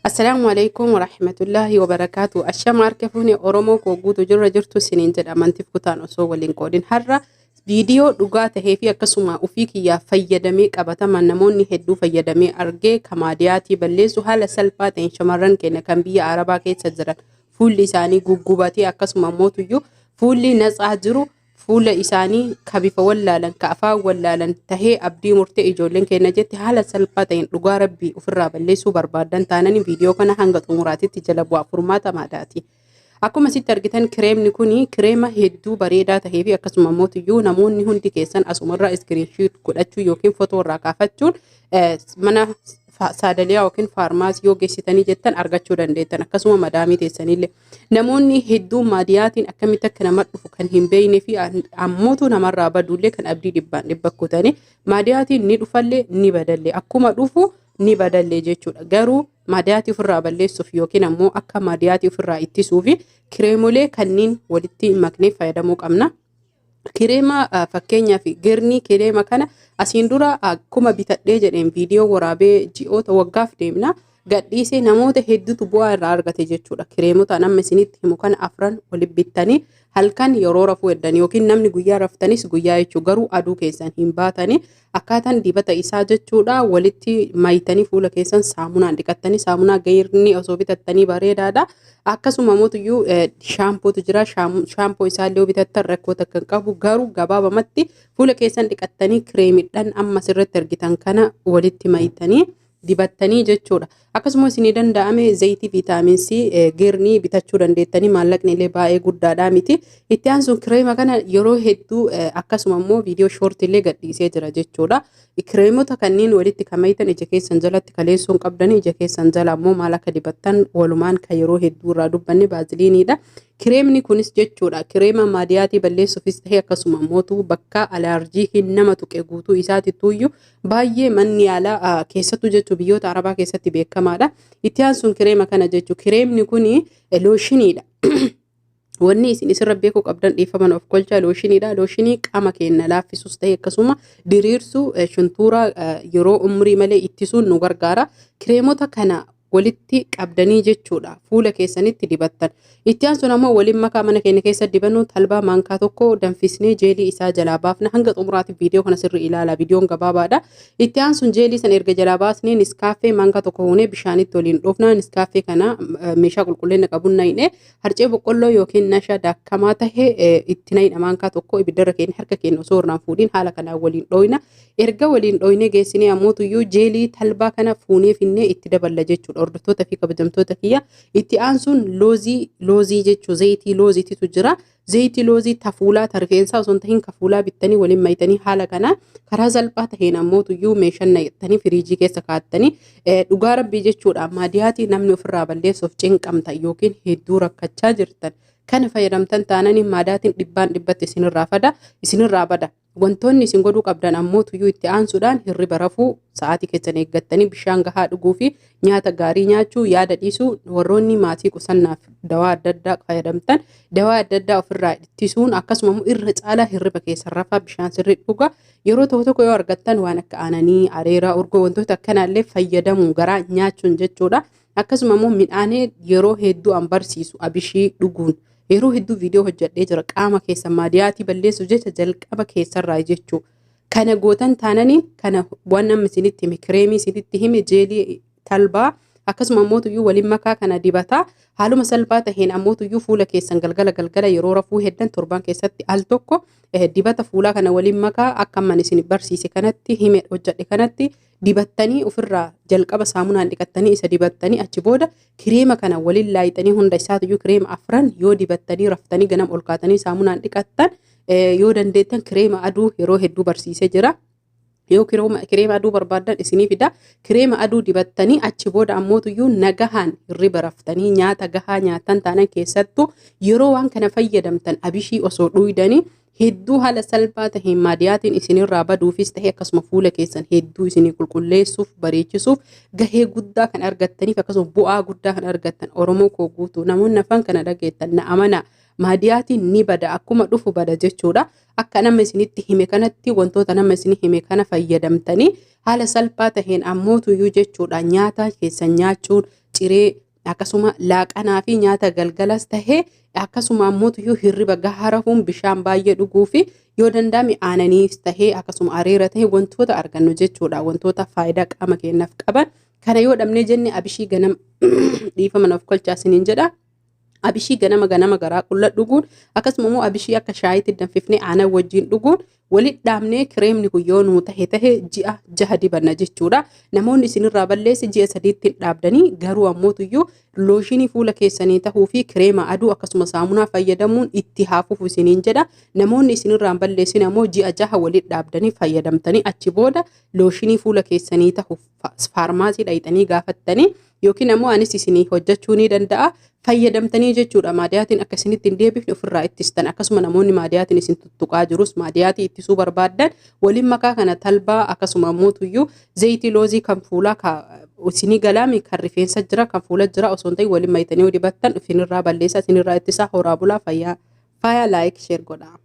Assalaamu alaikum warahmatullaahi wabarakaatu. Ashama harka fuune Oromoo koo guutuu jirra jirtu isiniin jedha amantiif kutaan osoo waliin qoodin har'a viidiyoo dhugaa tahee fi akkasuma ofii kiyyaa fayyadamee qabataman namoonni hedduu fayyadamee argee kamaadiyaatii balleessu haala salphaa ta'een shamarran keenya kan biyya Arabaa keessa jiran fuulli isaanii guggubatee akkasuma mootuyyuu fuulli natsaa jiru fuula isaanii ka bifa wallaalan ka afaan wallaalan tahee abdii murtee ijoolleen keenya jetti haala salphaa ta'een dhugaa rabbii ofirraa balleessuu barbaadan taananii viidiyoo kana hanga xumuraatitti jala bu'aa furmaata maadaati. Akkuma asitti argitan kireemni kun kireema hedduu bareedaa tahee fi akkasuma mootiyyuu namoonni hundi keessan asumarraa screenshot godhachuu yookiin fotoo irraa kaafachuun mana saadaliyaa yookiin faarmaasii yoo geessitanii jettan argachuu dandeettan akkasuma madaamii teessanillee namoonni hedduun maadiyaatiin akkamitti akka nama dhufu kan hin beeknee fi ammootu namarraa baduullee kan abdii dhibbaan dhibba kutanii maadiyaatiin ni dhufallee ni badallee akkuma dhufu ni badallee jechuudha. Garuu maadiyaatii ofirraa balleessuuf yookiin ammoo akka maadiyaatii ofirraa ittisuuf kireemolee kanneen walitti maknee fayyadamuu qabna. Kireema fakkeenyaaf girnii kireema kana asiin dura akkuma bitadhee jedheen viidiyoo waraabee ji'oota waggaaf deemna gadhiisee namoota hedduutu bu'aa irraa argate jechuudha. Kireemota nama isinitti himu kana afran walitti bittanii halkan yeroo rafuu heddan yookiin namni guyyaa raftanis guyyaa jechuu garuu aduu keessan hin baatanii akkaataan dibata isaa jechuudha walitti maayitanii fuula keessan saamunaan dhiqattanii saamunaa girnii osoo bitattanii bareedaadha. Akkasuma mootuyyuu shaampootu jira shaampoo isaallee bitattan rakkoo takka hin qabu garuu gabaabamatti fuula keessan dhiqattanii kireemidhaan amma sirriitti argitan kana walitti maayitanii dibattanii jechuudha. Akkasuma isinii danda'ame zayitii viitaamin C girnii bitachuu dandeettanii maallaqni illee baay'ee guddaadhaa miti. Itti aansuun kireema kana yeroo hedduu akkasuma immoo viidiyoo shoortii illee gadhiisee jira jechuudha. Kireemota kanneen walitti kamayitan ija keessan jalatti kaleessuun qabdanii ija keessan jala ammoo maal akka dibattan walumaan kan yeroo hedduu irraa dubbanne baaziliiniidha. Kireemni kunis jechuudha kireema maadiyaatii balleessuufis ta'e akkasuma mootuu bakka alaarjii hin nama tuqe guutuu isaatittuuyyuu baay'ee manni yaalaa keessattuu jechuu biyyoota arabaa keessatti beekamaadha. Itti aansuun kireema kana jechuu kireemni kun looshiniidha. Wanni isin isirra beekuu qabdan dhiifaman of kolcha looshiniidha. Looshinii qaama keenya laaffisus ta'e akkasuma diriirsuu shuntuura yeroo umrii malee ittisuun nu gargaara. Kireemota kana walitti qabdanii jechuudha fuula keessanitti dibattan. Itti aansuun ammoo waliin makaa mana keenya keessa dibannu talbaa maankaa tokko danfisnee jeelii isaa jalaa baafna hanga xumuraatti viidiyoo kana sirrii ilaala viidiyoon gabaabaadha. Itti aansuun jeelii sana erga jalaa baasnee niskaaffee maankaa tokko fuunee bishaanitti waliin dhoofna niskaaffee kana meeshaa qulqullina qabuun naqnee harcee boqqolloo yookiin nasha daakamaa tahe itti naqna maankaa tokko ibiddarra keenya harka keenya osoo irraan fuudhiin haala kanaan waliin dhooyna. Erga waliin dhooynee geessinee ammootuyyuu jeelii talbaa kana fuunee finnee itti daballa jechuudha. Hordoftoota fi kabajamtoota kiyya itti aansuun loozii loozii jechuu zayitii looziititu jira. Zayitii loozii tafuulaa ta rifeensaa osoo hin tahin kafuulaa bittanii waliin mayitanii haala kana karaa salphaa taheen ammootuyyuu meeshaan naqattanii firiijii keessa kaa'attanii dhugaa rabbii jechuudha. Maadiyaatii namni ofirraa balleessuuf cinqamtan yookiin hedduu rakkachaa jirtan kana fayyadamtan taananii maadaatiin dhibbaan dhibbatti isinirraa fada isinirraa bada. Wantoonni isin godhuu qabdan ammoo tuyyuu itti aansuudhaan hirriba rafuu sa'aatii keessan eeggattanii bishaan gahaa dhuguu fi nyaata gaarii nyaachuu yaada dhiisuu warroonni maatii qusannaaf dawaa adda addaa fayyadamtan dawaa adda addaa ofirraa ittisuun akkasuma immoo irra caalaa hirriba keessan rafaa bishaan sirrii dhugaa yeroo tokko tokko yoo argattan waan akka aananii areeraa urgoo wantoota akkanaallee fayyadamuun garaa nyaachuun jechuudha. Akkasuma immoo midhaanii yeroo hedduu an barsiisu abishii dhuguun yeroo hedduu viidiyoo hojjedhee jira qaama keessan maadiyaatii balleessuuf jecha jalqaba keessarraa jechuu. Kana gootan taananii kana waan namni isinitti hime kireemii isinitti hime jeelii talbaa akkasuma ammootuyyuu waliin makaa kana dibataa haaluma salphaa taheen ammootuyyuu fuula keessan galgala galgala yeroo rafuu heddan torban keessatti al tokko dibata fuulaa kana waliin makaa akka amman isin barsiise kanatti hime hojjedhe kanatti dibattanii ofirraa jalqaba saamunaan dhiqattanii isa dibattanii achi booda kireema kana waliin laayixanii hunda isaatiyyuu kireema afran yoo dibattanii raftanii ganam ol kaatanii saamunaan dhiqattan yoo dandeettan kireema aduu yeroo hedduu barsiisee jira. Yoo kireema aduu barbaaddan isinii fida. Kireema aduu dibattanii achi booda ammootuyyuu nagahaan hirriba raftanii nyaata gahaa nyaattan taanan keessattuu yeroo waan kana fayyadamtan abishii osoo dhuydanii hedduu haala salphaa taheen maadiyaatiin isinirraa baduufis ta'e akkasuma fuula keessan hedduu isinii qulqulleessuuf bareechisuuf gahee guddaa kan argattaniif akkasuma bu'aa guddaa kan argattan Oromoo koo guutuu namoonni afaan kana dhageettan na amanaa maadiyaatiin ni bada akkuma dhufu bada jechuudha. Akka nama isinitti hime kanatti wantoota nama isin hime kana fayyadamtanii haala salphaa taheen ammootuyyuu jechuudha nyaata keessan nyaachuun Ciree akkasuma laaqanaa fi nyaata galgalas tahee, akkasuma ammoo hirriba gahaa rafuun, bishaan baay'ee dhuguu fi yoo danda'ame aananiis tahee, akkasuma areera tahee, wantoota argannu jechuudha. Wantoota faayidaa qaama keenyaaf qaban kana yoo dhabnee jenne, abishii ganama, dhiifama naaf kolchaa isiniin jedha. Abishii ganama ganama garaa qulla dhuguun, akkasuma immoo abishii akka shaayiitti danfifnee aanan wajjin dhuguun walitti dhaabnee, kireemni kun yoo nuu tahe tahe ji'a 6 dibanna jechuudha. Namoonni isinirraa balleessi ji'a 3tti hin dhaabdanii, garuu ammootuyyuu looshinii fuula keessanii tahuu fi kireema aduu akkasuma saamunaa fayyadamuun itti haafuuf isiniin jedha. Namoonni isinirraa balleessin ammoo ji'a 6 walitti dhaabdanii fayyadamtanii, achi booda looshinii fuula keessanii tahu faarmaasii dhayxanii gaafattanii yookiin ammoo anis isinii hojjechuu ni danda'a, fayyadamtanii jechuudha. Maadiyaatiin akka isinitti hin deebifne ofirraa ittistan. Akkasuma namoonni maadiyaatiin isin tuttuqaa jirus, maadiyaatii ittisuu barbaaddan, waliin makaa kana, talbaa akkasuma ammoo zayitii loozii kan fuulaa isinii galaami, kan rifeensa jira, kan fuula jira osoo hin ta'in, waliin mayitanii dibattan isinirraa balleessa, isinirraa ittisaa. Horaa bulaa, fayyaa faaya, like, share godhaa.